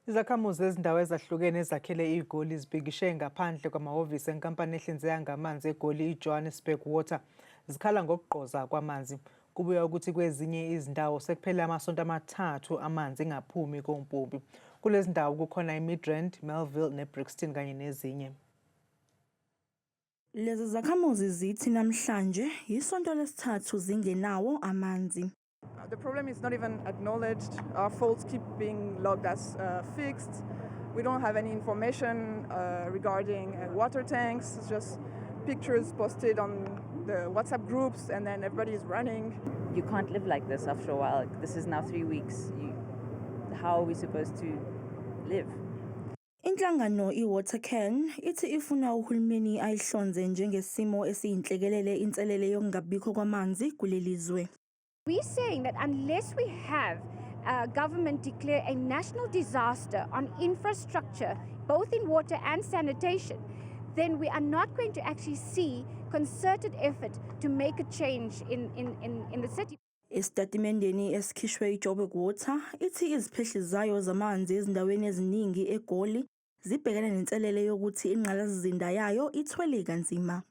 Izakhamuzi zezindawo ezahlukene ezakhele iGoli zibhikishe ngaphandle kwamahhovisi enkampani ehlinzeka ngamanzi eGoli iJohannesburg Water zikhala ngokugqoza kwamanzi. Kubuya ukuthi kwezinye izindawo sekuphele amasonto 3 amanzi engaphumi kompompi. Kulezi ndawo kukhona iMidrand, Melville neBrixton kanye nezinye. Lezi zakhamuzi zithi namhlanje yisonto lesithathu zingenawo amanzi. The problem is not even acknowledged. Our faults keep being logged as fixed. We don't have any information regarding water tanks. It's just pictures posted on the WhatsApp groups, and then everybody is running. You can't live like this after a while. This is now 3 weeks. How are we supposed to live? Inhlangano iWaterCan ithi ifuna uhulumeni ayihlonze njengesimo esiyinhlekelele inselele yokungabikho kwamanzi kuleli zwe. We're saying that unless we have government declare a national disaster on infrastructure, both in water and sanitation, then we are not going to actually see concerted effort to make a change in the city. Esitatimendeni esikhishwe iJoburg Water ithi iziphehli zayo zamanzi ezindaweni eziningi eGoli zibhekene nenselele yokuthi ingqalasizinda yayo ithwele kanzima.